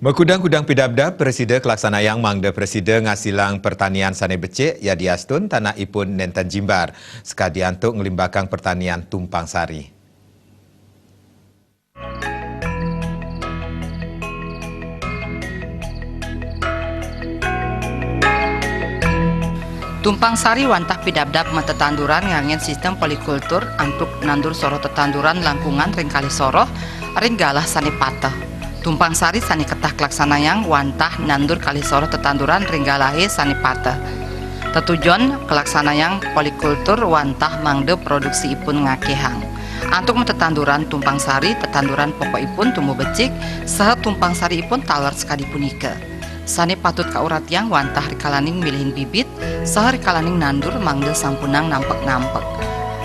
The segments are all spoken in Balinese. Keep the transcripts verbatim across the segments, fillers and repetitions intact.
Makudang-kudang pidabdab, prasida kalaksanayang mangda prasida ngasilang pertanian sane becik, yadiastun tanahipun nenten jimbar, sakadi antuk nglimbakang pertanian tumpang sari. Tumpang sari wantah pidabdab matetanduran nganggen sistem polikultur antuk nandur soroh tetanduran langkungan ring kalih soroh ring galah sane pateh. Tumpang sari sane ketah kalaksanayang wantah nandur kalih soroh tetanduran ring galahe sane pateh. Tetujon kalaksanayang polikultur wantah mangda produksiipun ngakehang. Antuk matetanduran tumpang sari, tetanduran pokokipun tumbuh becik, saha tumpang sariipun taler sakadi punika. Sane patut kauratiang wantah rikalaning milihin bibit, saha rikalaning nandur mangda sampunang nampek-nampek.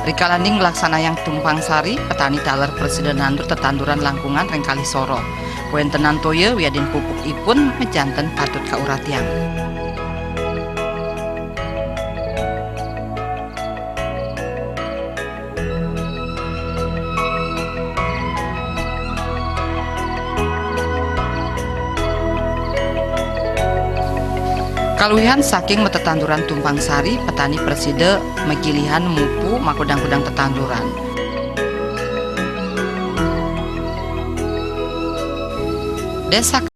Rikalaning nglaksanayang tumpang sari, petani taler prasida nandur tetanduran langkungan ring kalih soroh. Kawentenan toya wiadin pupukipun majanten patut kauratiang. Kaluihan saking matetanduran tumpang sari, petani prasida magilihan mupu makudang-kudang tetanduran. Desa